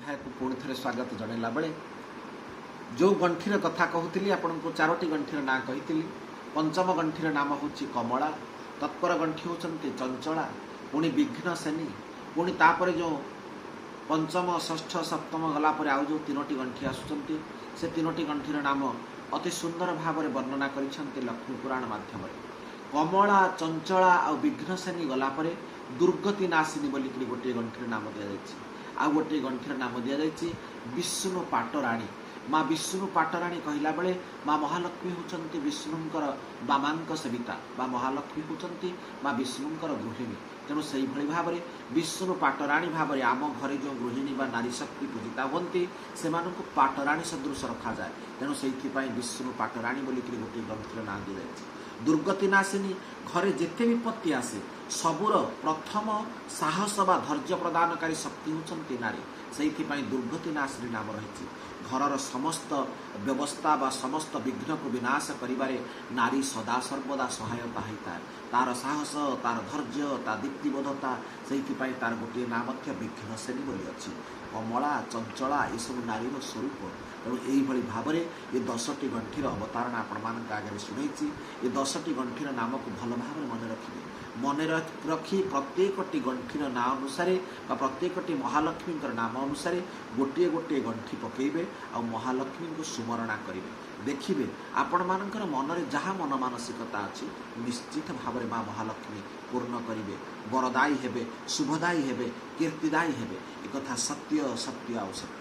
ଅଧ୍ୟାୟକୁ ପୁଣି ଥରେ ସ୍ୱାଗତ ଜଣାଇଲା ବେଳେ ଯେଉଁ ଗଣ୍ଠିର କଥା କହୁଥିଲି, ଆପଣଙ୍କୁ ଚାରୋଟି ଗଣ୍ଠିର ନାଁ କହିଥିଲି। ପଞ୍ଚମ ଗଣ୍ଠିର ନାମ ହେଉଛି କମଳା, ତତ୍ପର ଗଣ୍ଠି ହେଉଛନ୍ତି ଚଞ୍ଚଳା, ପୁଣି ବିଘ୍ନ ସେନୀ, ପୁଣି ତାପରେ ଯେଉଁ ପଞ୍ଚମ, ଷଷ୍ଠ, ସପ୍ତମ ଗଲା ପରେ ଆଉ ଯେଉଁ ତିନୋଟି ଗଣ୍ଠି ଆସୁଛନ୍ତି, ସେ ତିନୋଟି ଗଣ୍ଠିର ନାମ ଅତି ସୁନ୍ଦର ଭାବରେ ବର୍ଣ୍ଣନା କରିଛନ୍ତି ଲକ୍ଷ୍ମୀ ପୁରାଣ ମାଧ୍ୟମରେ। କମଳା, ଚଞ୍ଚଳା ଆଉ ବିଘ୍ନସେନୀ ଗଲା ପରେ ଦୁର୍ଗତି ନାଶିନୀ ବୋଲିକିରି ଗୋଟିଏ ଗଣ୍ଠିର ନାମ ଦିଆଯାଇଛି। ଆଉ ଗୋଟିଏ ଗଣ୍ଠିର ନାମ ଦିଆଯାଇଛି ବିଷ୍ଣୁ ପାଟରାଣୀ। ମା ବିଷ୍ଣୁ ପାଟରାଣୀ କହିଲା ବେଳେ ମା ମହାଲକ୍ଷ୍ମୀ ହେଉଛନ୍ତି ବିଷ୍ଣୁଙ୍କର ବାମାଙ୍କ ସେବିତା, ବା ମହାଲକ୍ଷ୍ମୀ ହେଉଛନ୍ତି ମା ବିଷ୍ଣୁଙ୍କର ଗୃହିଣୀ। ତେଣୁ ସେଇଭଳି ଭାବରେ ବିଷ୍ଣୁ ପାଟରାଣୀ ଭାବରେ ଆମ ଘରେ ଯେଉଁ ଗୃହିଣୀ ବା ନାରୀ ଶକ୍ତି ପୂଜିତା ହୁଅନ୍ତି, ସେମାନଙ୍କୁ ପାଟରାଣୀ ସଦୃଶ ରଖାଯାଏ। ତେଣୁ ସେଇଥିପାଇଁ ବିଷ୍ଣୁ ପାଟରାଣୀ ବୋଲିକିରି ଗୋଟିଏ ଗ୍ରନ୍ଥର ନାଁ ଦିଆଯାଇଛି। ଦୁର୍ଗତି ନାଶିନୀ, ଘରେ ଯେତେ ବିପତ୍ତି ଆସେ ସବୁର ପ୍ରଥମ ସାହସ ବା ଧୈର୍ଯ୍ୟ ପ୍ରଦାନକାରୀ ଶକ୍ତି ହେଉଛନ୍ତି ନାରୀ। ସେଇଥିପାଇଁ ଦୁର୍ଗତି ନାଶିନୀ ନାମ ରହିଛି। ଘରର ସମସ୍ତ ବ୍ୟବସ୍ଥା ବା ସମସ୍ତ ବିଘ୍ନକୁ ବିନାଶ କରିବାରେ ନାରୀ ସଦା ସର୍ବଦା ସହାୟତା ହୋଇଥାଏ। ତାର ସାହସ, ତାର ଧୈର୍ଯ୍ୟ, ତା ଦୀପ୍ତିବୋଧତା, ସେଇଥିପାଇଁ ତାର ଗୋଟିଏ ନାଁ ମଧ୍ୟ ବିଘ୍ନସେନୀ ବୋଲି ଅଛି। କମଳା, ଚଞ୍ଚଳା ଏସବୁ ନାରୀର ସ୍ୱରୂପ। ତେଣୁ ଏଇଭଳି ଭାବରେ ଏ 10ଟି ଗଣ୍ଠିର ଅବତାରଣା ଆପଣମାନଙ୍କ ଆଗରେ ଶୁଣେଇଛି। ଏ 10ଟି ଗଣ୍ଠିର ନାମକୁ ଭଲ ଭାବରେ ମନେ ରଖିବେ। ମନେ ରଖି ପ୍ରତ୍ୟେକଟି ଗଣ୍ଠିର ନାଁ ଅନୁସାରେ ବା ପ୍ରତ୍ୟେକଟି ମହାଲକ୍ଷ୍ମୀଙ୍କର ନାମ ଅନୁସାରେ ଗୋଟିଏ ଗୋଟିଏ ଗଣ୍ଠି ପକେଇବେ ଆଉ ମହାଲକ୍ଷ୍ମୀଙ୍କୁ ସୁମରଣା କରିବେ। ଦେଖିବେ ଆପଣମାନଙ୍କର ମନରେ ଯାହା ମନ ମାନସିକତା ଅଛି, ନିଶ୍ଚିତ ଭାବରେ ମା ମହାଲକ୍ଷ୍ମୀ ପୂର୍ଣ୍ଣ କରିବେ, ବରଦାୟୀ ହେବେ, ଶୁଭଦାୟୀ ହେବେ, କୀର୍ତ୍ତିଦାୟୀ ହେବେ। ଏକଥା ସତ୍ୟ, ସତ୍ୟ ଆଉ ସତ୍ୟ।